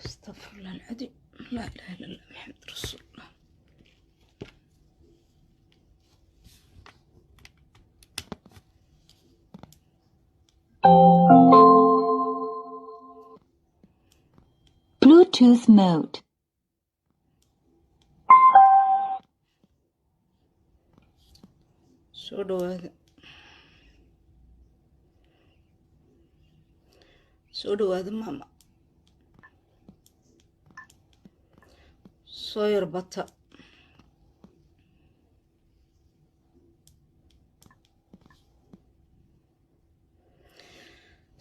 Astaqfirullah alcadiim, laa ilaha illa Allah, Maxamed rasuulullah. Bluetooth mode. Soo dhawaada, soo dhawaada maama, soo yarbata.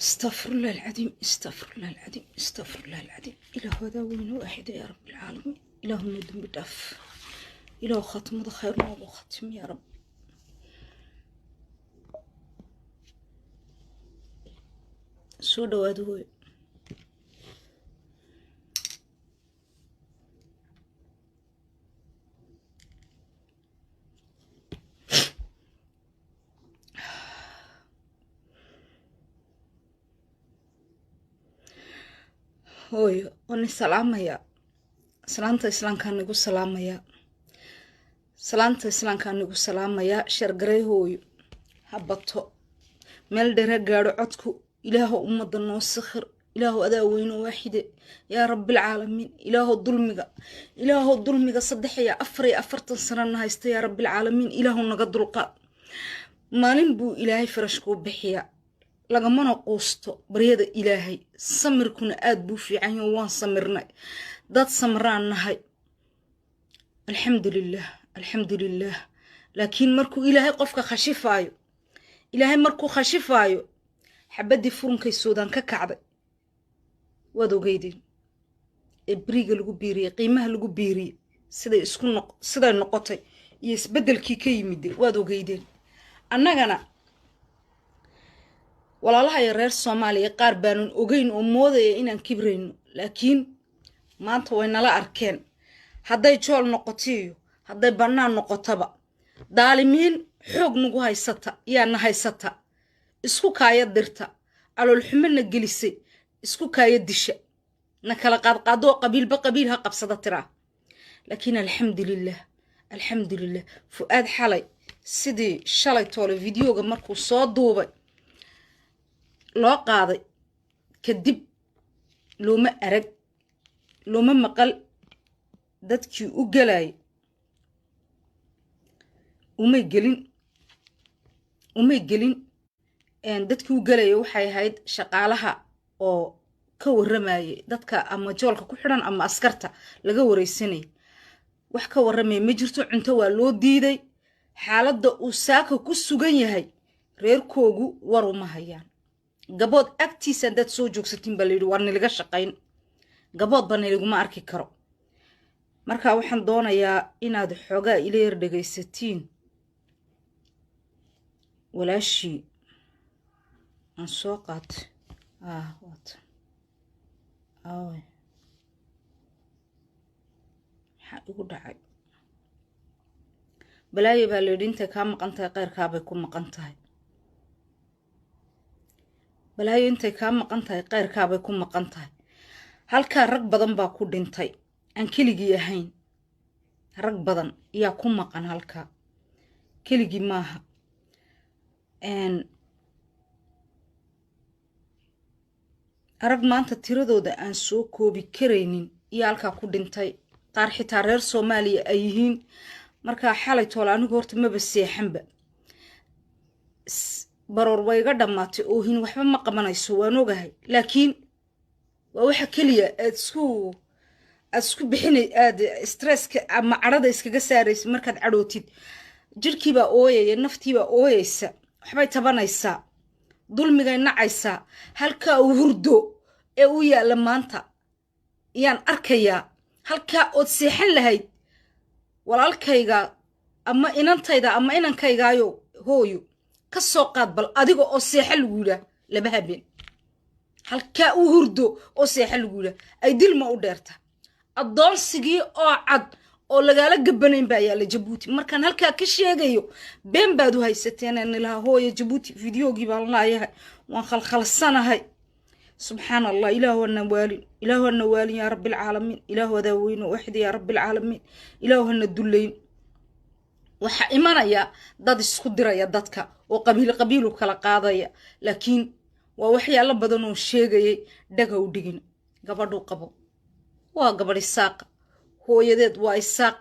Astaqfirullah alcadiim, astaqfirullah alcadiim, astaqfirullah alcadiim. Ilaah wadaa weyn waaxida, yaa rabbi alcaalamiin, ilaahu noo dembi dhaaf, ilaahu khatimada khayr noogu khatim, yaa rabbi. Soo dhawaada hooyo. Hooyo, waan salaamayaa, salaanta islaamkaan igu salaamayaa, salaanta islaamkaan igu salaamayaa. Shargaray hooyo, ha bato, meel dheer ha gaadho codku. Ilaahu ummadda noo sakhir, ilaahu adaa weyno waaxide, yaa rabbilcaalamiin. Ilaahu dulmiga, ilaahu dulmiga 43 sanana haysta, yaa rabbilcaalamiin, ilaahu naga dulqaad. Maalin buu Ilaahay farashkuu bixiyaa, lagamana quusto baryada Ilaahay. Samirkuna aad buu fiican yaho, waan samirnay, dad samraan nahay, alxamdulilah, alxamdulilah. Laakiin markuu Ilaahay qofka khashifaayo, Ilaahay markuu khashifaayo, xabaddii furunkay Suudaan ka kacday waad ogeydeen, ee beriga lagu biiriyey, qiimaha lagu biiriyey, siday isku noq siday noqotay iyo isbeddelkii ka yimide waad ogeydeen. Annagana walaalaha iyo reer Soomaaliya qaar baanan ogeyn oo moodaya inaan kibrayno, laakiin maanta way nala arkeen. Hadday jool noqoto iyo hadday bannaan noqotaba, daalimiin xoog nagu haysata yaa na haysata, isku kaaya dirta, caloolxumona gelisay, isku kaaya disha, na kala qaadqaadoo qabiilba qabiil ha qabsada tiraa. Laakiin alxamdulilah, alxamdulilah. Fu-Aad xalay sidii shalay toole videoga markuu soo duubay loo qaaday kadib, looma arag, looma maqal. Dadkii u gelayay umay gelin, umay gelin. Dadkii u gelaya waxay ahayd shaqaalaha oo ka warramayay dadka ama joolka ku xidhan ama askarta laga wareysanayay. Wax ka warramaya ma jirto. Cunto waa loo diiday. Xaaladda uu saaka ku sugan yahay reerkoogu war uma hayaan. Gabood agtiisa haddaad soo joogsatiin baa layidhi, waa niliga shaqayn, gabood ba niliguma arki karo. Marka waxaan doonayaa inaad xoogaa ila yar dhegaysatiin walaashii aan soo qaatay. Waata, aaway, maxaa igu dhacay? Balaayo baa layidhi intay kaa maqan tahay keyrkaabay ku maqan tahay. Balaayo intay kaa maqan tahay keyrkaabay ku maqan tahay. Halkaa rag badan baa ku dhintay aan keligii ahayn, rag badan yaa ku maqan halkaa, keligii maaha. Rag maanta tiradooda aan soo koobi karaynin iyo halkaa ku dhintay, qaar xitaa reer Soomaaliya ay yihiin. Markaa xalay toole anigu horta maba seexanba, baroor way iga dhammaatay, oohin waxba ma qabanayso, waan ogahay. Laakiin waa waxa keliya aad isku bixinay, aad stresska ama cadhada iskaga saaraysa. Markaad cadhootid jirhkiibaa ooyaya, naftiibaa ooyaysa, waxbay tabanaysaa, dulmigay nacaysaa. Halkaa uu hurdo ee u yaalla maanta yaan arkayaa. Halkaa ood seexan lahayd walaalkayga ama inantayda ama inankaygaayo, hooyo, ka soo qaad bal adiga oo seexa lagu yidhaah laba habeen halkaa uu hurdo oo seexa lagu yidhaah, ay dilma u dheerta. Addoonsigii oo cad oo lagaala gabanayn baa yaalla Jabuuti. Markaan halkaa ka sheegayo been baad u haysateen nilaha. Hooya, Jabuuti videogii baan laayahay, waan khalkhalsanahay. Subxaan Allah, Ilaahu hana waalin, Ilaahu hana waalin, yaa Rabbilcaalamiin. Ilaahu adaa weyno waxid, yaa Rabbilcaalamiin. Ilaahu hana dullayn. Waxaa imanaya dad isku diraya dadka oo qabiil qabiilu kala qaadaya, laakiin waa waxyaalo badan oo sheegayay. Dhaga u dhigin. Gabadhuu qabo waa gabadh Isaaqa, hooyadeed waa Isaaq,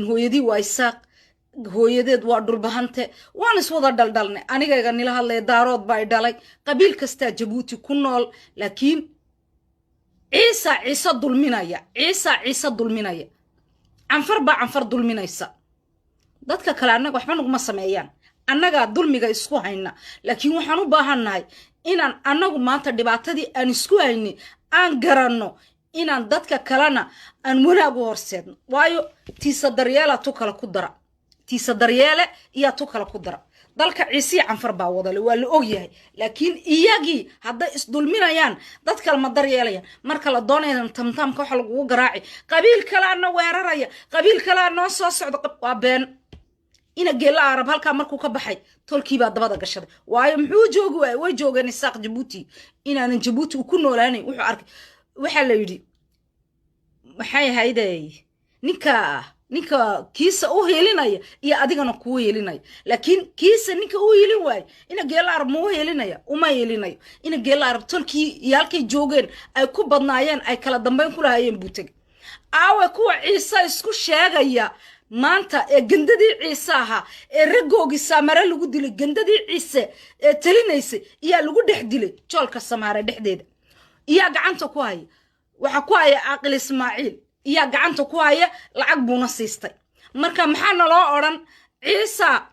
hooyadii waa Isaaq, hooyadeed waa Dhulbahante. Waan iswada dhaldhalnay. Anigayga nila hadlaya Daarood baa i dhalay. Qabiil kastaa Jabuuti ku nool, laakiin Ciisa Ciise dulminaya, Ciisa Ciise dulminaya, Canfar baa Canfar dulminaysa. Dadka kale annaga waxba naguma sameeyaan, annagaa dulmiga isku hayna. Laakiin waxaan u baahannahay inaan annagu maanta dhibaatadii aan isku haynay aan garanno, inaan dadka kalena aan wanaag u horseedno. Waayo, tiisa daryeela tu kale ku dara, tiisa daryeele iyaa tu kale ku dara. Dalka Ciisiya Canfar baa wadale, waa la ogyahay, laakiin iyagii hadday isdulminayaan, dad kale ma daryeelayaan. Marka la doonaya tamtaamka waxa lagugu garaaci, qabiil kalea na weeraraya, qabiil kalea noo soo socda. Waa been. Ina Geella Arab halkaa markuu ka baxay, tolkiibaa dabada gashaday. Waayo, muxuu joogi waayey? Way joogeen Isaaq Jabuuti. Inaanan Jabuuti uu ku noolaanayn wuxuu arkay. Waxaa la yidhi, maxay ahayde, ninka kiisa u hiilinaya iyo adigana kuu hiilinaya, laakiin kiisa ninka u hiilin waayo, ina Geella Arab ma u hiilinaya? Uma hiilinayo. Ina Geella Arab tolkii iyo halkay joogeen ay ku badnaayeen, ay kala dambayn ku lahaayeen buu tegay. Aawe kuwa Ciise isku sheegaya maanta ee gandadii Ciise ahaa, ee raggoogii Saamare lagu dilay? Gandadii Ciise ee talinaysay iyaa lagu dhex dilay joolka Samaare dhexdeeda. Iyaa gacanta ku haya? Waxaa ku haya Caaqil Ismaaciil iyaa gacanta ku haya, lacag buuna siistay. Marka maxaa naloo odhan? Ciisa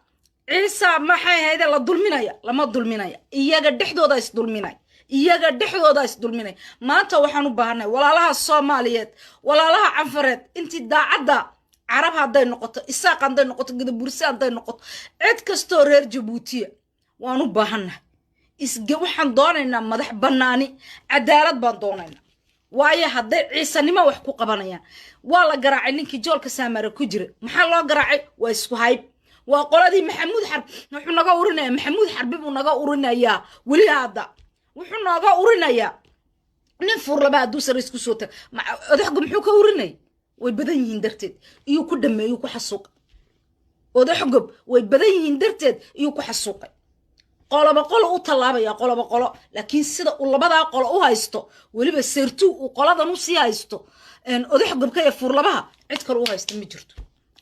Ciisa maxay ahayde la dulminaya? Lama dulminaya, iyaga dhexdooda isdulminaya, iyaga dhexdooda isdulminaya. Maanta waxaan u baahanay walaalaha Soomaaliyeed, walaalaha Canfareed, intii daacadda, Carab hadday noqoto, Isaaq hadday noqoto, Gadaburse hadday noqoto, cid kastoo reer Jabuutiya, waan u baahannahay. Isge waxaan doonaynaa madax bannaani, cadaalad baan doonaynaa. Waayo, hadday ciisanimo wax ku qabanayaan, waa la garaacay ninkii joolka Saamare ku jira. Maxaa loo garaacay? Waa isku hayb, waa qoladii Maxamuud Xarb. Wuxuu naga urinayaa Maxamuud Xarbi buu naga urinayaa weli hadda. Wuxuu nooga urinayaa nin Fuurlaba hadduu sare isku soo tag. Odaxgu muxuu ka urinaya? Way badan yihiin darteed iyuu ku dhameeyuu ku xasuuqay. Odaxgob way badan yihiin darteed iyuu ku xasuuqay. Qoloba qolo u tallaabaya, qoloba qolo. Laakiin sida uu labadaa qolo u haysto, weliba seertuu uu qoladan usii haysto, Odaxgobka iyo Fuurlabaha, cid kale u haysta ma jirto,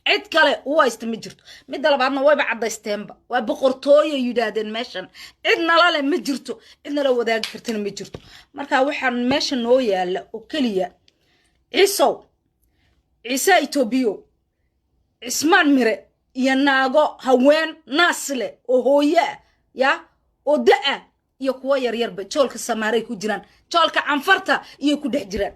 cid kale u haysta ma jirto. Midda labaadna, wayba caddaysteenba, waa boqortooyo yidhaahdeen. Meeshan cid nala leh ma jirto, cid nala wadaagi kartana ma jirto. Marka waxaan meesha noo yaala oo keliya, Ciisow, Ciise Etoobiyo, Cismaan Mire iyo naago haween naasle oo hooye ah ya oo da-ah iyo kuwo yaryarba joolka Samaaray ku jiraan, joolka Canfarta iyay ku dhex jiraan.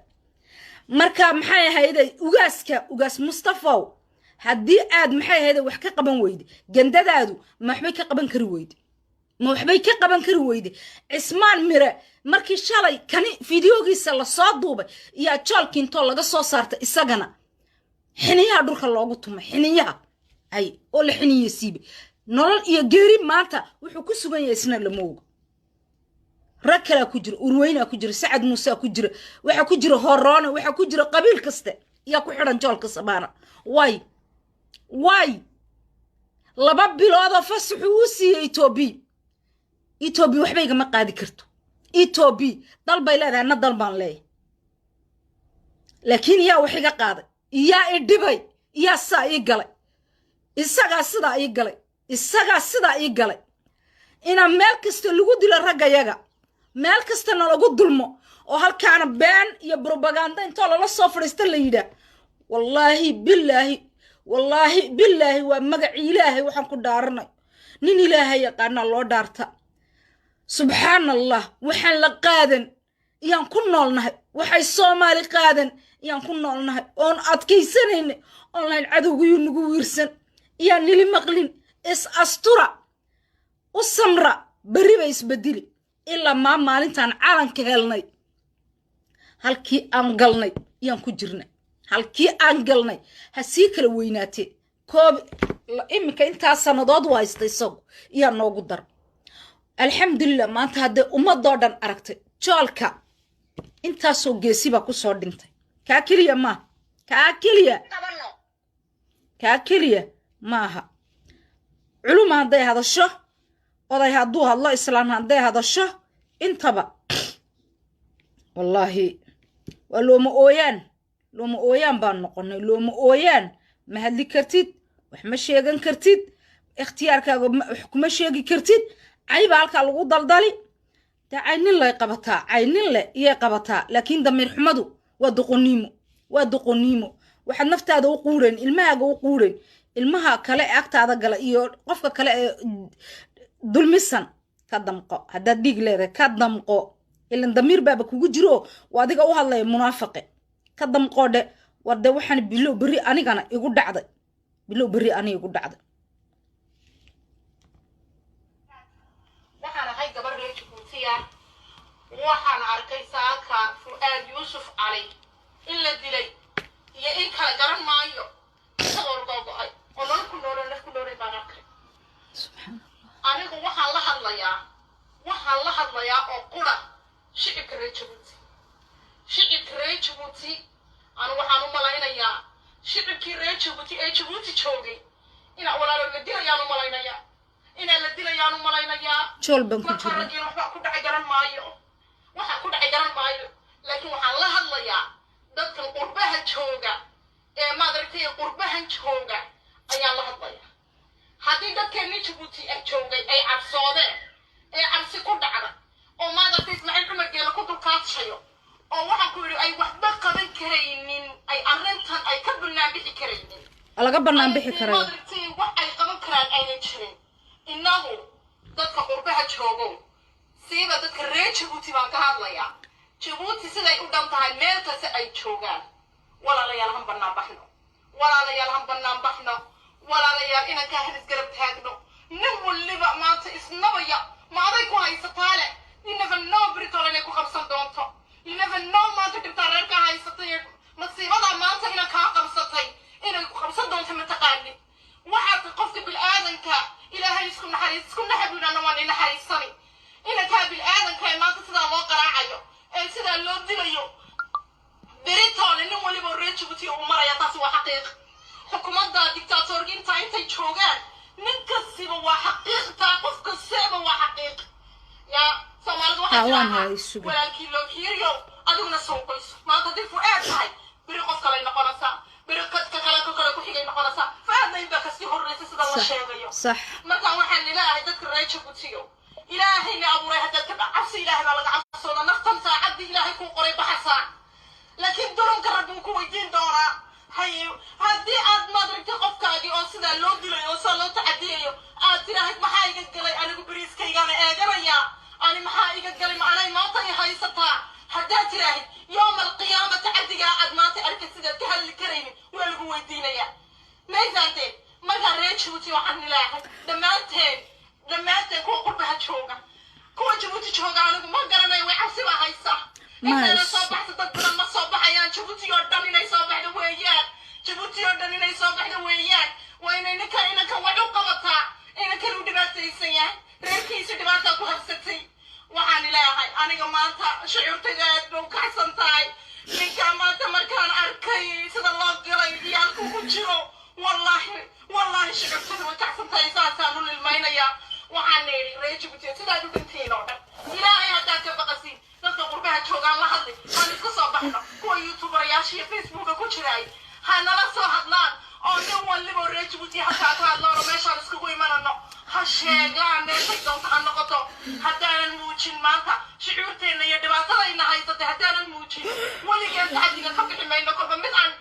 Marka maxay ahayday, ugaaska, Ugaas Mustafaw, haddii aad maxay ahayday wax ka qaban weyde gandadaadu, ma waxbay ka qaban kari weyde? Ma waxbay ka qaban kari weyde? Cismaan Mire markii shalay kani fideogiisa lasoo duubay iyo joolkii intoo laga soo saartay, isagana xiniyaha dhulka loogu tumay, xiniyaha ay oo la xiniye siibe, nolol iyo geeri maanta wuxuu ku sugan yahay isna lama oga. Rag kalaa ku jira, Urweynaa ku jira, Sacad Muusaa ku jira, waxaa ku jira Horoone, waxaa ku jira qabiil kaste yaa ku xidhan joolka Samaana. Way way 2 biloodoo fasaxuu u siiyey Etoobiya. Etoobiya waxba igama qaadi karto. Etoobiya dal bay leedahay, na dal baan leeyahay. Laakiin yaa wax iga qaaday? Iyaa i dhibay? Iyaa sidaa ii galay? Isagaa sidaa ii galay, isagaa sidaa ii galay. Inaa meel kasta lagu dilo raggayaga, meel kastana lagu dulmo, oo halkaana been iyo brobaganda intoo lala soo fadhiista la yidhaah. Wallaahi bilaahi, wallaahi bilaahi, waa magaci Ilaahay waxaan ku dhaaranay. Nin Ilaahay yaqaanaa loo dhaarta. Subxaan Allah, waxaan la qaadan iyaan ku noolnahay, waxay Soomaali qaadan iyaan ku noolnahay, oon adkaysanayna oon lahayn cadowgiyuu nagu wiirsan, iyaan nili maqlin. Is astura, u samra, berri bay isbedeli. Ilaa maa maalintaan calanka helnay, halkii aan galnay iyaan ku jirnay, halkii aan galnay ha sii kala weynaatee. Koob iminka intaa sannadood u haysta isagu iyaa noogu dar. Alxamdulilah, maanta haddee ummadoo dhan aragtay. Joolka intaasoo geesi baa kusoo dhintay. Kaa keliya maaha, kaa keliya, kaa keliya ma aha. Culuma hadday hadasho, oday hadduu hadlo, islaan hadday hadasho, intaba wallaahi waa looma ooyaan. Looma ooyaan baan noqonay, looma ooyaan. Ma hadli kartid, wax ma sheegan kartid, ikhtiyaarkaaga wax kuma sheegi kartid. Cay baa halkaa lagu daldali. Dee caynin lay qabataa, caynin le iyay qabataa, laakiin damiir xumadu waa doqoniimo, waa doqoniimo. Waxaad naftaada u quurayn, ilmahaaga u quurayn, ilmaha kale ee agtaada gala iyo qofka kale ee dulmisan ka damqo. Haddaad dhiig leedahay, ka damqo. Ilan damiir baaba kugu jiro, waa adiga u hadlaya. Munaafaqe, ka damqoo dhe. War de waxaan bilow berri anigana igu dhacday, bilow berri aniga igu dhacday. Waxaan ahay gabar reer Jabuutiya. Waxaan arkay saaka Fu'aad Yuusuf Cali in la dilay iyo in kale garan maayo, isagoo googo-ay oo nolol ku noolo, naf ku noolay baan arkay. Subxaan. Anigu waxaan la hadlayaa oo qura shicibka reer Jabuuti, shicibka reer Jabuuti. Anigu waxaan u malaynayaa shicibkii reer Jabuuti ee Jabuuti joogay inaa walaalo la dilayaan u malaynayaa, inaa la dilayaan u malaynayaa. Jool baan ku Marka jirna. Raggiina waxba ku dhacay garan maayo, waxa ku dhacay garan maayo, laakiin waxaan la hadlayaa dadkan qurbaha jooga ee maaragtay qurbahan jooga ayaan la hadlayaa. Haddii dadkeenni Jabuuti ay joogay ay cabsoodeen ee cabsi ku dhacda oo maaragtay Ismaaciil Cumar Geele ku dulkaadshayo oo waxaan ku yidhi ay waxba qaban karaynin, ay arrintan ay ka bannaan bixi karaynin, Laga bannaan bixi karayo. Maaragtay wax ay qaban karaan aynan jirin, innagu dadka qurbaha joogow, siiba dadka reer Jabuuti baan ka hadlayaa, Jabuuti siday u dhan tahay, meel kasta ay joogaan, walaalayaal, han bannaan baxno. Walaalayaal, han bannaan baxno. Walaalayaal, inankaa han isgarab taagno. Nin waliba maanta isnabaya ma aday ku haysataa leh. You never know britol inay ku qabsan doonto. You never know maanta dhibtaa reerkaa haysatay iyo masiibadaa maanta inan kaa qabsatay inay ku qabsan doonto. Mataqaanin waxaad qofka bilaadanka Ilaahay isku naxariis, isku naxab yidhahna, waan inaxariisani. Inankaa bilaadanka ee maanta sidaa loo qaraacayo ee sidaa loo dilayo, beritoole nin waliba oo reer Jabuuti uu maraya. Taasi waa xaqiiq. Xukuumadda dictatorginta intay joogaan, nin kastiba waa xaqiiqtaa, qof kastaba waa xaqiiq. Yaa Soomaalidu waxay Ha, waan tidaahaa, hayay, suga. Walaalkii loo hiiriyo adiguna soo qoyso. Maanta haddii Fu'aad tahay, beri qof kalay noqonaysaa, beri ka kale, ka kale ku xigay noqonaysaa. Fu'aadna inbaa kasii horreysa sida la sheegayo. Marka waxaan ilaahay dadka reer Jabuutiyo, Ilaahayna abuuray haddaad ka cabsi, Ilaahay baa laga cabsooda. Naftan saacaddii Ilaahay kuu qoray baxasaa, laakiin dulumka Rabbi uu ku weydiin doonaa. Hay haddii aad maaragtay qofkaagii oo sidaa loo dilayo oo sidaa loo tacadiyayo aad tiraahid, "Maxaa iga galay anigu? Beriiskaygaana eeganayaa. Ani maxaa iga galay? Ma anay maanta i haysataa?" Haddaad tiraahid, yooma alqiyaama tacadigaa aad maanta arkay sidaad ka hadli karaynin waa lagu weydiinayaa. May fahanteen? Markaa reer Jabuuti waxaan ilaahay dhammaanteen, dhammaanteen, kuwa qurbaha jooga, kuwa Jabuuti jooga, anigu ma garanayo, way cabsi baa haysa. Intayna soo baxda dad badan ma soo baxayaan. Jabuuti oo dhan inay soo baxda weeyaan, Jabuuti oo dhan inay soo baxda weeyaan. Waa inay ninkan, inankan wax u qabataa. Inankan u dhibaataysan yahay, reerkiisu dhibaataa ku habsatay. Waxaan ilaahay aniga maanta shucuurtayda aad bay u kacsan tahay. Ninkaa maanta markaan arkay sida loo galay iyo halkuu ku jiro, wallaahi, wallaahi, shucuurtayda way kacsan tahay. Saasaan u lilmaynayaa. Waxaan idhi reer Jabuuti, sidaad u dhintiin oo dhan, Ilaahay haddaad ka baqasiin, dadka qurbaha joogaan la hadli, aan iska soo baxno. Kuwa YouTuberayaasha iyo Facebooka ku jiraay ha nala soo hadlaan oo nin waliba reer Jabuuti halkaa ka hadlaan oo meeshaan iskugu imanano ha sheegaan, meeshay doonto ha noqoto. Haddaanan muujin maanta shucuurteenna iyo dhibaatadayna haysatay, haddaanan muujin, weligeen tacadiga ka bixi mayno. Kolba mid aan,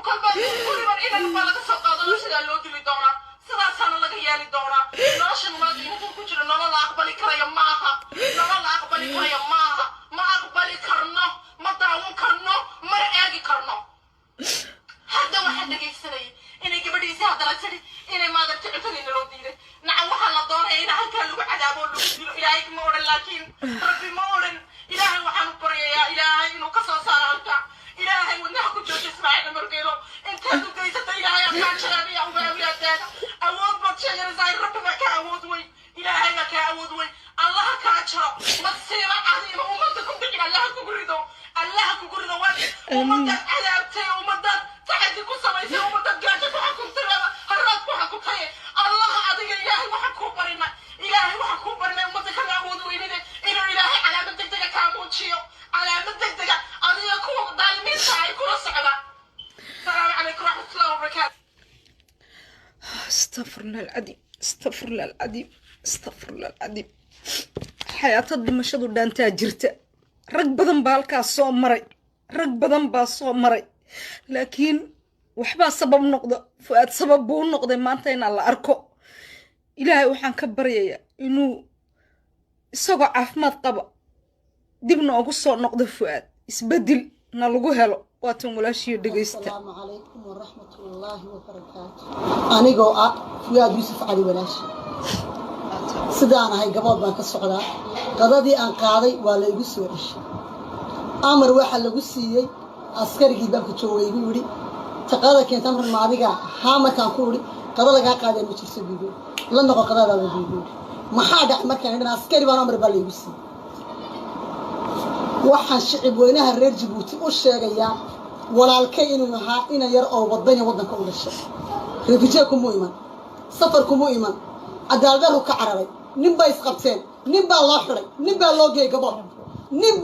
kolba guriban inan baa laga soo qaadano, sidaa loo dili doonaa, sidaasaana laga yeeli doonaa. Noloshan maanta inankan ku jira nolol la aqbali karaya ma aha, nolol la aqbali karaya ma aha. Ma aqbali karno, ma daawan karno, mana eegi karno. Hadda waxaan dhegaysanayay inay gabadhiisii haddana tidhi inay maadarta cuntadiina loo diiday. Nacam, waxaa la doonaya in halkaa lagu cadaabo oo lagu dilo. Ilaahay ma odhan, laakiin Rabbi ma odhan. Ilaahay waxaan u baryayaa Ilaahay inuu ka soo saaro halkaa. Ilaahay wadnaha ku joojo Ismaaciil Cumar Geelo. Intaad u geysata Ilaahay akaa jarabiya uga awlaadaada. Awood baad sheeganaysaa, Rabbi baa kaa awood weyn, Ilaahay baa kaa awood weyn. Allaha kaa jaro. Masiibo cadiima ummadda. Ummadaad cadaabtay, ummadaad taxadi ku samaysay, ummadaad gaajo ku xukumtay, haraad ku xukumtay. Allaha adiga, Ilaahay waxaan kuu barinay, Ilaahay waxaan kuu barinay, ummadda kama awood weynide, inuu Ilaahay calaamad degdega kaa muujiyo, calaamad degdega, adiga kuwa daalimiinta ay kula socda. Asalaamu calaykum waraxmatullahi wabarakaatu. Astafurlah alcadiim, astafurlah alcadiim, astafurlah alcadiim. Xayaato dhimashadu dhaantaa jirta. Rag badan baa halkaas soo maray, rag badan baa soo maray, laakiin waxbaa sabab noqda. Fu'aad sabab buu u noqday maanta inaan la arko. Ilaahay waxaan ka baryayaa inuu isagoo caafimaad qaba dib noogu soo noqdo Fu'aad, isbeddel na lagu helo. Waatan walaashiyo dhegaysta. Asalaamu calaykum waraxmat ullaahi wabarakaatu. Anigoo ah Fuyaad Yuusuf Cali Walaashi, sidaan ahay gabood baan ka socdaa. Qadadii aan qaaday waa la igu soo ceshay. Amar waxaa lagu siiyey askarigii baanku joogay, igu yidhi: "Taqada keenta amar ma adiga haa?" Markaan ku idhi: "Qada lagaa qaaday ma jirto," buu yidhi. "La noqo qadadaada," buu yidhi. Maxaa dhacay markaan idhan askari baan amar baa la igu siiyey. Waxaan shicib weynaha reer Jabuuti u sheegayaa walaalkay inuu ahaa ina yar oo wadani waddanka u dhashay. Refugee kumuu iman, safar kumuu iman, cadaaladdarru ka cararay. Nin bay isqabteen, nin baa loo xidhay, nin baa loo geeyey gabood, nin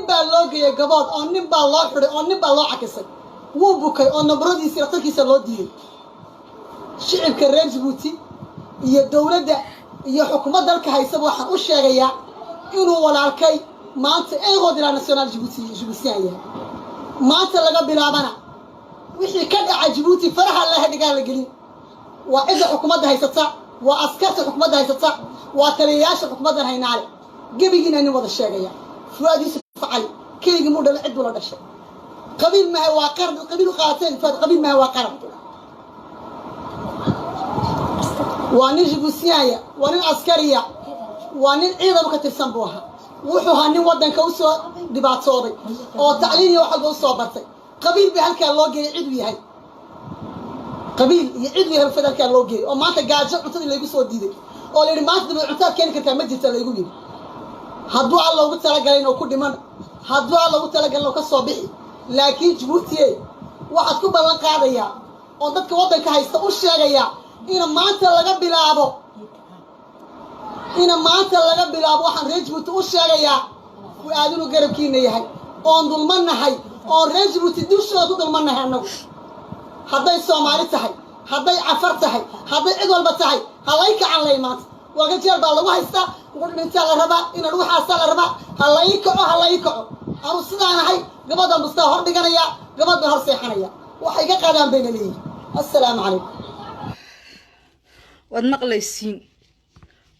baa loo geeyey gabood, oo nin baa loo xidhay, oo nin baa loo cakisay. Wuu bukay oo nabradiisa dhakhtarkiisa loo diiday. Shicibka reer Jabuuti iyo dowladda iyo xukuumad dalka haysaba waxaan u sheegayaa inuu walaalkay maanta héros de la national Jibuuti jibuutiyan yahay. Maanta laga bilaabana wixii ka dhaca Jibuuti faraha laha dhigaa la gelin. Waa cidda xukuumadda haysata, waa askarta xukuumadda haysata, waa taliyayaasha xukuumaddan haynaale. Gebigiina nin wada sheegaya: Fuaad Yuusuf Cali keligii muu dhalay, cid buu la dhashay. Qabiil maha, waa qaran. Qabiil u qaateen Fuaad qabiil maha, waa qaran. Waa nin jibuutiyaaya, waa nin askariya, waa nin ciidamo ka tirsan buu ahaa. Wuxuu ahaa nin waddanka usoo dhibaatooday oo tacliin iyo wax walba usoo bartay. Qabiil bay halkaa loo geeyay, cid uu yahay, qabiil iyo cid uu yahay fad halkaa loo geeyay, oo maanta gaajo cuntadii laygu soo diiday, oo la yidhi: "Maanta daba cuntaad keeni kartaa ma jirta," laygu yidhi. Hadduu Alla ugu talagalay inuu ku dhiman, hadduu Alla ugu talagalin oo ka soo bixi. Laakiin Jabuutiye, waxaad ku ballan qaadayaa oo dadka waddanka haysta u sheegayaa ina maanta laga bilaabo, ina maanta laga bilaabo, waxaan reer Jabuuti u sheegayaa Fu'aad inuu garabkiina yahay, oon dulmannahay, oon reer Jabuuti dushooda ku dulmannahay annagu. Hadday Soomaali tahay, hadday Cafar tahay, hadday cid walba tahay, halay kacan lay. Maanta waga jeel baa lagu haystaa, dhintaa la rabaa, inaan waxaasaa la rabaa. Ha lay kaco, ha lay kaco. Anu sidaan ahay gabadhan bustaa hor dhiganaya, gabadhan hor seexanaya, waxay ka qaadaan bayna leeyihin. Assalaamu calaykum. Waad maqlaysiin.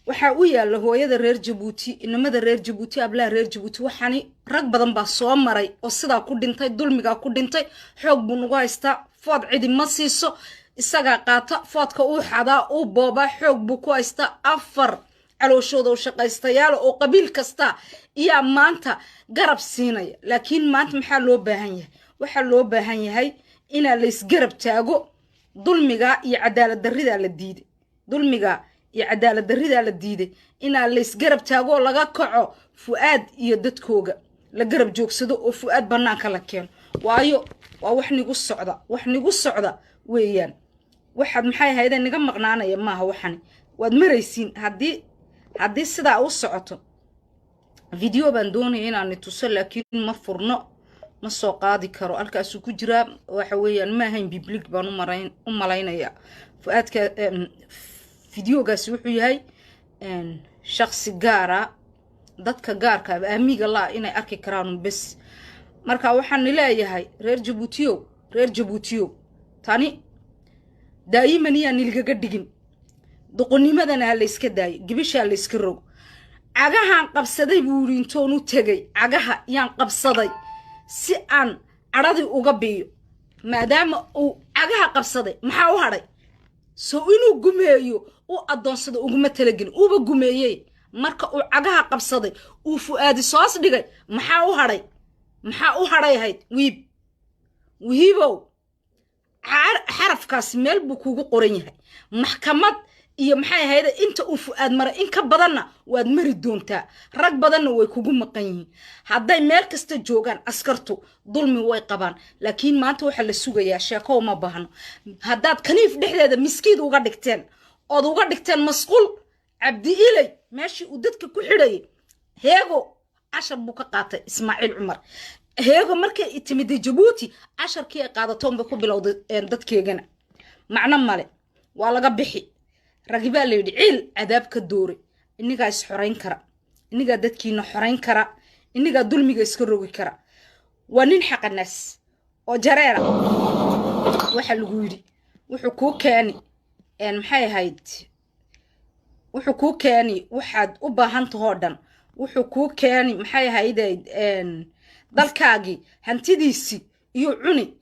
Waxaa u yaalla hooyada reer Jabuuti, inamada reer Jabuuti, ablaha reer Jabuuti. Waxaani rag badan baa soo maray oo sidaa ku dhintay, dulmigaa ku dhintay. Xoog buu nagu haystaa. Food cidi ma siiso, isagaa qaata foodka, uu xadaa, uu boobaa, xoog buu ku haystaa. Afar calooshooda u shaqaystayaal oo qabiil kasta iyaa maanta garab siinaya. Laakiin maanta maxaa loo baahan yahay? Waxaa loo baahan yahay inaa laysgarab taago. Dulmiga iyo cadaalad darridaa la diiday, dulmiga iyo cadaalad darridaa la diiday. Inaa laysgarab taago oo laga kaco, Fu'aad iyo dadkooga la garab joogsado, oo Fu'aad bannaanka la keeno. Waayo waa wax nigu socda, wax nigu socda weeyaan. Waxaad maxay ahaydee niga maqnaanaya maaha. Waxani waad maraysiin haddii sidaa u socoto. Video baan doonaya inaan tuso, laakiin ma furno, ma soo qaadi karo, halkaasuu ku jiraa. Waxa weeyaan ma ahayn public baan u malaynayaa. Fu'aadka videogaasi wuxuu yahay shaksi gaara, dadka gaarka aamiga laa inay arki karaan bes. Marka waxaan leeyahay reer Jabuutiyow, reer Jabuutiyow, tani daa'iman iyaan nilgaga dhigin. Doqonnimadana ha layska daayo, gibishaa layska rogo. Cagahaan qabsaday buu yidhi intoon u tegay, cagaha yaan qabsaday si aan cadhadii uga biiyo. Maadaama uu cagaha qabsaday, maxaa u hadhay? Soo inuu gumeeyo u addoonsado uguma talagelin, uuba gumeeyey. Marka uu cagaha qabsaday, uu Fu'aadi soos dhigay, maxaa u hadhay? Maxaa u hadhay ahayd? Wiib wihiibow, xarafkaasi meel buu kugu qoran yahay. Maxkamad iyo cadaalad baa ku sugaysa. Iyo maxay ahayd inta uu Fu'aad maray in ka badanna waad mari doontaa. Rag badanna way kugu maqan yihiin. Hadday meel kasta joogaan askartu, dulmi way qabaan, laakiin maanta waxaa la sugayaa, sheeko uma baahno. Haddaad kaniif dhexdeeda miskiid uga dhigteen ood uga dhigteen masquul, Cabdi Ilay meeshii uu dadka ku xidhayay, Heego cashar buu ka qaatay Ismaaciil Cumar. Heego markay timiday Jabuuti, casharkii ay qaadatoon bay ku bilowday dadkeegana. Macno male, waa laga bixi. Ragi baa la yidhi ciil cadaab ka doore. Innigaa is xorayn kara, innigaa dadkiina xorayn kara, innigaa dulmiga iska rogi kara. Waa nin xaqanaas oo jareera. Waxa lagu yidhi wuxuu kuu keeni, maxay ahayd, wuxuu kuu keeni waxaad u baahan tahoo dhan. Wuxuu kuu keeni, maxay ahayd, dalkaagii hantidiisii iyo cuni.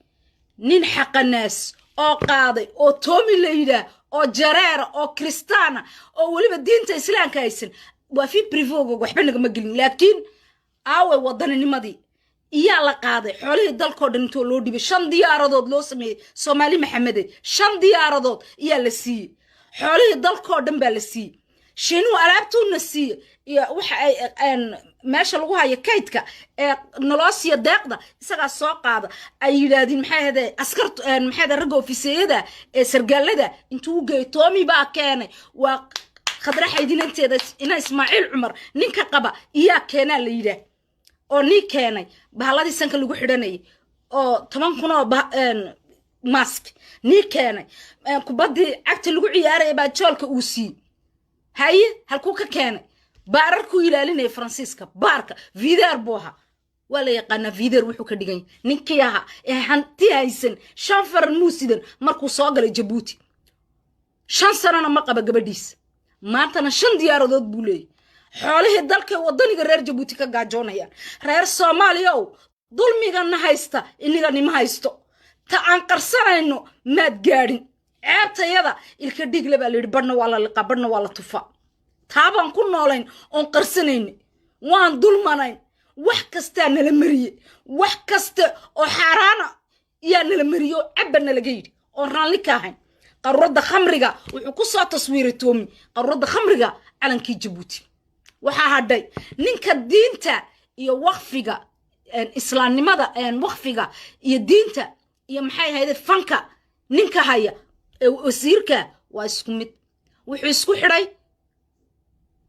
Nin xaqanaas oo qaaday oo Toomi la yidhaah oo jareera oo kristaana oo weliba diinta Islaamka haysan, waa vie privée ga, waxba nagama gelin. Laakiin aaway wadaninimadii? Iyaa la qaaday xoolihii dalkoo dhan intoo loo dhibay. Shan diyaaradood loo sameeyey Soomaali Maxamede, shan diyaaradood iyaa la siiyey. Xoolihii dalkoo dhan baa la siiyey. Shiinuhu alaabtuuna siiye iyo waxa ay meesha lagu hayo kaydka ee naloo siiya deeqda isagaa soo qaada. Ay yidhaahdeen, maxay ahade, askartu, maxay ahade, ragga ofiseeyada ee sargaalada intuu u geeyo. Toomi baa keenay. Waa Khadra Xaydinanteeda ina Ismaaciil Cumar ninka qaba iyaa keenaa la yidhaah oo nii keenay bahalladii sanka lagu xidhanayay oo 10,000 oo mask nii keenay. Kubaddii cagta lagu ciyaaraya baa joolka uu siiyey. Haye, halkuu ka keenay? Baararkuu ilaalinaya Faransiiska, baarka vider buu ahaa, waa la yaqaanaa vider wuxuu ka dhigan yahay. Ninkii ahaa ee hanti haysan, 5 faran muu sidan markuu soo galay Jabuuti. 5 sanona ma qaba gabadhiisa. Maantana shan diyaaradood buu leeyay. Xoolihii dalkay wadaniga reer Jabuuti ka gaajoonayaan. Reer Soomaaliya ow, dulmigana haysta iniga nima haysto. Ta aan qarsanayno maad gaadhin. Ceebtayada ilka dhiigle baa layidhi, badhna waa la liqaa, badhna waa la tufaa. Taabaan ku noolayn oon qarsanayna. Waan dulmanayn. Wax kastaa nala mariye, wax kasta oo xaaraana yaa nala mariye oo cabba nalaga yidhi oon raalli ka ahayn. Qaruuradda khamriga wuxuu ku soo taswiiray Toomi, qaruuradda khamriga, calankii Jabuuti. Waxaa hadhay ninka diinta iyo wakfiga, islaamnimada, wakfiga iyo diinta iyo, maxay ahayde, fanka ninka haya ee wasiirka waa isku mid. Wuxuu isku xidhay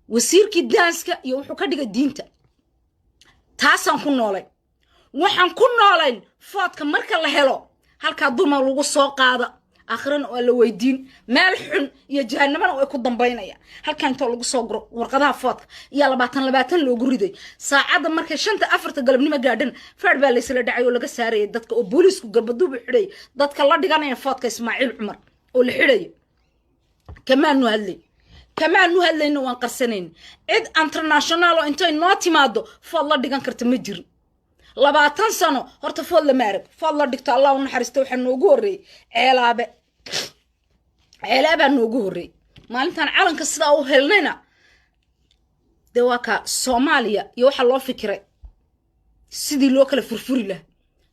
wasiirkii daanska iyo wuxuu ka dhigay diinta. Taasaan ku noolayn. Waxaan ku noolayn foodka marka la helo halkaa dumar lagu soo qaada, aakhirana waa la weydiin, meel xun iyo jahanamana way ku dambaynayaan. Halkaa intoo lagu soo guro warqadaha foodka iyo 20 20 loogu riday, saacadda markay 5, 4 galabnimo gaadhan, feer baa laysla dhacay oo laga saarayay dadka oo booliisku garbaduubu xidhay dadka la dhiganaya foodka Ismaaciil Cumar oo la xidhayo. Kamaanu hadlay, kamaanu hadlayno, waan qarsanayna. Cid international oo intay noo timaado food la dhigan karta ma jirin. 20 sano horta food lama arag. Food la dhigto, Allah u naxariista, waxaa noogu horreeyey Ceelaabe. Ceelaabaa noogu horreeyey. Maalintaan calanka sidaa u helnayna dee waa ka Soomaaliya iyo waxaa loo fikiray sidii loo kala furfuri lahaa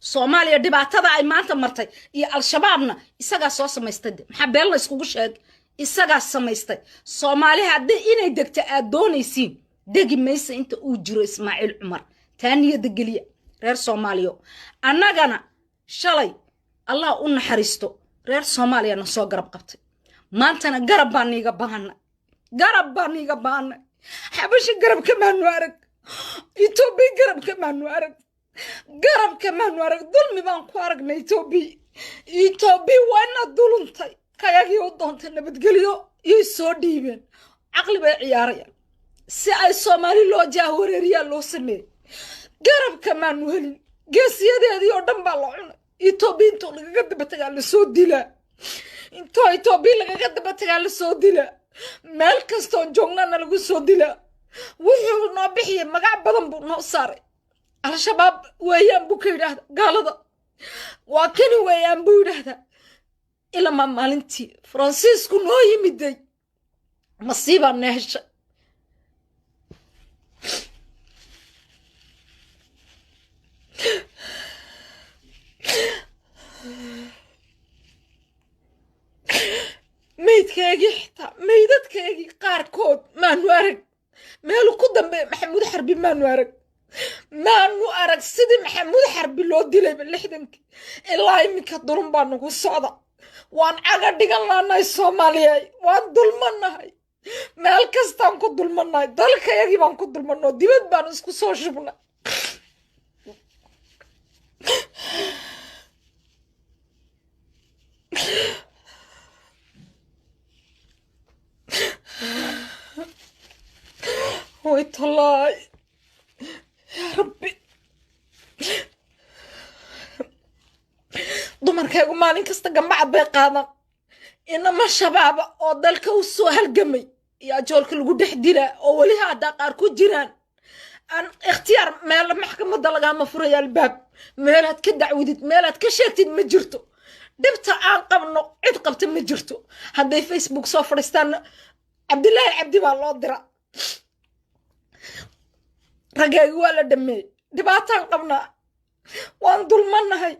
Soomaaliya. Dhibaatada ay maanta martay iyo Al-Shabaabna isagaa soo samaystay. De maxaa been la iskugu sheegay? Isagaa samaystay. Soomaali haddii inay degto aad doonaysiin, degi maysa inta uu jiro Ismaaciil Cumar. Taa niyadda geliya, reer Soomaaliya. Annagana shalay, Allah u naxariisto, reer Soomaaliya na soo garab qabtay. Maantana garab baa niiga baahana, garab baa niiga baahana. Xabasho garab kamaanu arag, Etoobiya garab kamaanu arag, garab kamaanu arag. Dulmi baan ku aragnay Etoobiya. Etoobiya waa inaad duluntay kayagii u doontay nabadgelyo iyay soo dhiibeen. Caqli bay ciyaarayaan si ay Soomaali loo jaahwareeriyaa loo sameeyey. Garab kamaanu helin. Geesiyadeedii oo dhan baa la cunay. Etoobiya intoo lagaga daba tagaa lasoo dilaa, intoo Etoobiya lagaga daba tagaa lasoo dilaa. Meel kastoon joognana lagu soo dilaa. Wuxuu noo bixiyay magac badan buu noo saaray. Al-Shabaab weeyaan buu ka yidhaahda, gaalada waa kani weeyaan buu yidhaahdaa. Ilamaa maalintii Faransiisku noo yimiday masiibaa na heshay. Maydkaagii xitaa maydadkaagii xitaa dambeeyey Maxamuud Xarbi maanu arag, maanu arag sidii Maxamuud Xarbi loo dilayba 60-kii ilaa iminka dulun baa nagu socda. Waan caga dhigan laanahay Soomaaliyey, waan dulmanahay, meel kastaan ku dulmanahay, dalkayagii baan ku dulmanoo dibad baan isku soo shubnay. Way tallaay, yaa Rabbi, dumarkaygu maalin kasta gambacad bay qaadan. Inama shabaaba oo dalka u soo halgamay iyo ajoolka lagu dhex dilaa oo weli haddaa qaar ku jiraan aan ikhtiyaar. Meel maxkamadda lagaama furaya albaab, meelaad ka dacwidid, meelaad ka sheegtid ma jirto. Dhibta aan qabno cid qabta ma jirto. Hadday Facebook soo fadhiistaanna Cabdilaahi Cabdi baa loo dira. Ragaygu waa la dhameeyey, dhibaataan qabnaa, waan dulmannahay.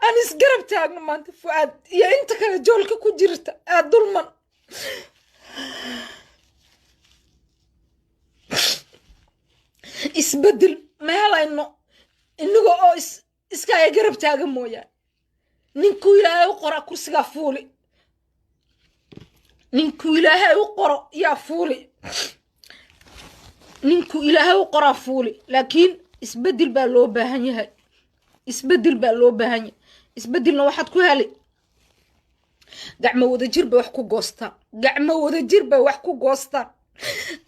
Aan isgarab taagno maanta Fu'aad iyo inta kale joolka ku jirta ee dulman. Isbeddel ma helayno inaga oo iskaya garab taaga mooyaane. Ninkuu Ilaahay u qora kursigaa fuuli, ninkuu Ilaahay u qoro yaa fuuli, ninkuu Ilaahay u qoraa fuuli. Laakiin isbeddel baa loo baahan yahay, isbeddel baa loo baahan yahay. Isbeddelna waxaad ku heli gacmo wadajir bay wax ku goostaan, gacmo wadajir bay wax ku goostaan.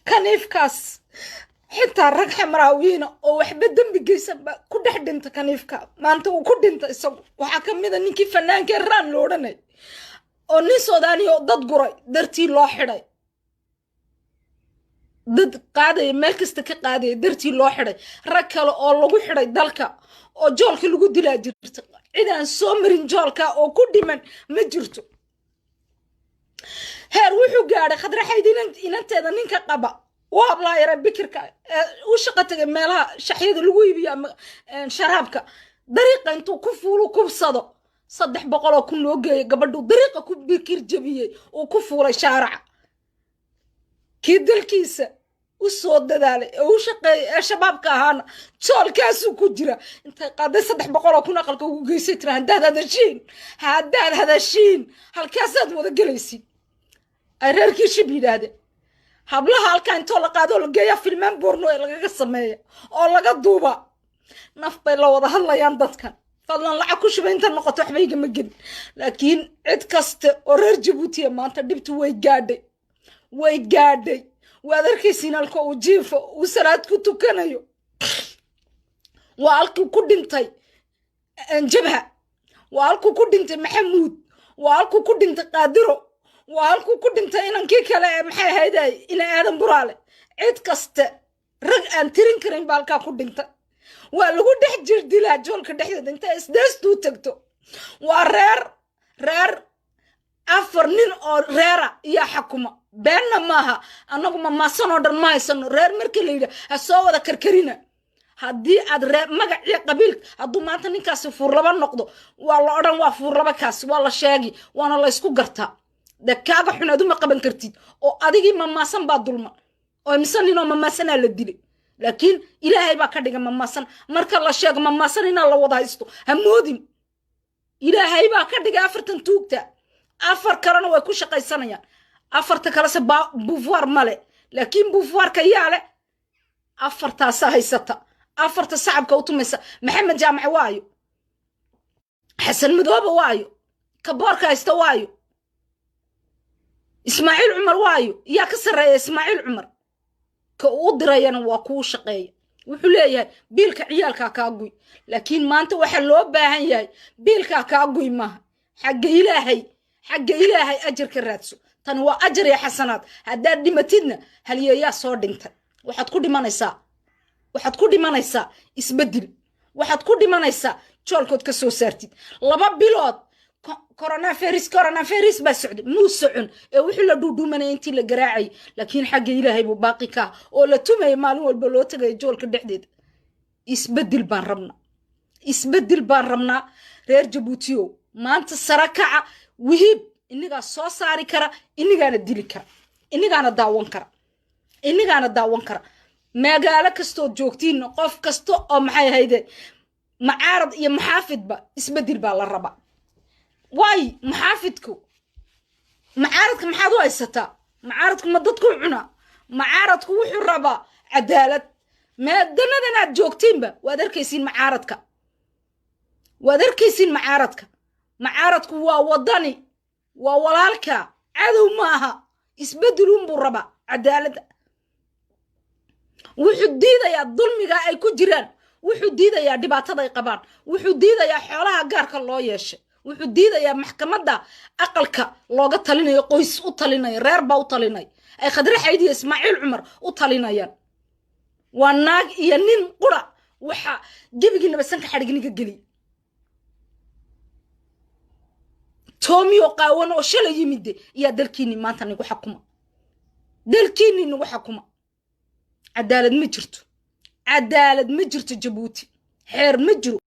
Kaniifkaas xitaa rag xamraawiina oo waxba dembi geysan ba ku dhex dhinta kaniifka. Maanta uu ku dhinta isagu waxaa ka mid a ninkii fanaankee Raan lo odhanay oo nin Soodaaniya oo dad guray dartii loo xidhay, dad qaadaya meel kasta ka qaadaya dartii loo xidhay. Rag kale oo lagu xidhay dalka oo joolka lagu dilaa jirta. Cid aan soo marin joolka oo ku dhiman ma jirto. Heer wuxuu gaadhay Khadraxayd inanteeda ninka qaba u hablaayara bikirka u shaqo tagay meelaha shaxyada lagu iibiyo ama sharaabka, dariiqa intuu ku fuulu kubsado 300,000 loo geeyo gabadhuu dariiqa ku bikir jabiyey uu ku fuulay shaaraca. Kii dalkiisa u soo dadaalay ee u shaqeeyay ee shabaabka ahaana joolkaasuu ku jira. Intay qaaday 300,000 aqalka ugu geysay tira, haddaad hadashiin, haddaad hadashiin halkaasaad wada gelaysiin. Ay reerkii shib yidhaahdeen. Hablaha halkaa intoo la qaadoo la geeyaa filmaan boorno ee lagaga sameeya oo laga duuba. Naf bay la wada hadlayaan dadkan. Fadlan lacag ku shuba inta noqoto waxba igama gelin, laakiin cid kasta oo reer Jabuutiya maanta dhibtu way gaadhay, way gaadhay. Waad arkaysiin halka uu jiifo uu salaad ku tukanayo, waa halkuu ku dhintay Jabha, waa halkuu ku dhintay Maxamuud, waa halkuu ku dhintay Qaadiro, waa halkuu ku dhintay inankii kale ee maxay ahayday ina Aadan Buraale. Cid kaste rag aan tirin karin baa halkaa ku dhintay. Waa lagu dhex jir dilaa joolka dhexdeeda inta isdeestuu tagto. Waa reer reer 4 nin oo reera iyaa xakuma. Beenna maaha, annagu mamaasan oo dhan ma haysano. Reer marka la yidhaah ha soo wada karkarina. Haddii aad reer magaciyo qabiil, hadduu maanta ninkaasi fuurlaba noqdo waa la odhan waa fuurlaba kaasi, waa la sheegi, waana la ysku gartaa. De kaaga xun aduma qaban kartid oo adigii mamaasan baa dulman oo mise ninoo mamaasanaa la dilay. Laakiin Ilaahay baa ka dhiga mamaasan. Marka la sheego mamaasan inaa la wada haysto ha moodin. Ilaahay baa ka dhigay 4tan tuugta, 4 kalena way ku shaqaysanayaan. 4ta kalese buufuwaar male, laakiin buufuwaarka yaa leh 4taasaa haysata, 4ta sacabka u tumaysa. Maxamed Jaamac waayo, Xasan Madoobe waayo, kaboorka haysta waayo, Ismaaciil Cumar waayo. Yaa ka sarreeya Ismaaciil Cumar? Ka uu dirayana waa kuu shaqeeya. Wuxuu leeyahay biilka ciyaalkaa kaa guy. Laakiin maanta waxaa loo baahan yahay biilkaa kaa guy maaha, xagga Ilaahay, xagga Ilaahay ajar ka raadso. Tani waa ajar iyo xasanaad. Haddaad dhimatidna halyeeyaa soo dhintay. Waxaad ku dhimanaysaa, waxaad ku dhimanaysaa isbeddel, waxaad ku dhimanaysaa joolkood ka soo saartid. 2 bilood coronavirus, coronavirus baa socday, muu socon ee wuxuu la dhuudhuumanaya intii la garaacay. Laakiin xagga Ilaahay buu baaqi ka oo la tumaya maalin walba loo tagaya joolka dhexdeeda. Isbeddel baan rabnaa, isbeddel baan rabnaa reer Jabuutiyow. Maanta sara kaca wihiib innigaa soo saari kara, innigaana dili kara, innigaana daawan kara, innigaana daawan kara. Magaalo kastood joogtiin, qof kasta oo, maxay ahayde, macaarad iyo maxaafidba, isbedel baa la rabaa. Waay maxaafidku, macaaradka maxaad u haysataa? Macaaradku ma dadku cuna? Macaaradku wuxuu rabaa cadaalad. Maadanadan aad joogtiinba waad arkaysiin macaaradka, waad arkaysiin macaaradka. Macaaradku waa wadani, waa walaalka, cadow maaha. Isbedelunbuu rabaa, cadaaladda. Wuxuu diidayaa dulmiga ay ku jiraan, wuxuu diidayaa dhibaatada ay qabaan, wuxuu diidayaa xoolaha gaarka loo yeeshay, wuxuu diidayaa maxkamadda aqalka looga talinayo, qoys u talinayo, reer baa u talinay, ay Khadre Xayd iyo Ismaaciil Cumar u talinayaan. Waa naag iyo nin qura. Waxa gebigiinaba sanka xadhigniga geliy Toomiyo qaawan oo shalay yimide iyaa dalkiinni maanta nagu xakuma, dalkiinni nagu xakuma. Cadaalad ma jirto, cadaalad ma jirto Jabuuti, xeer ma jiro.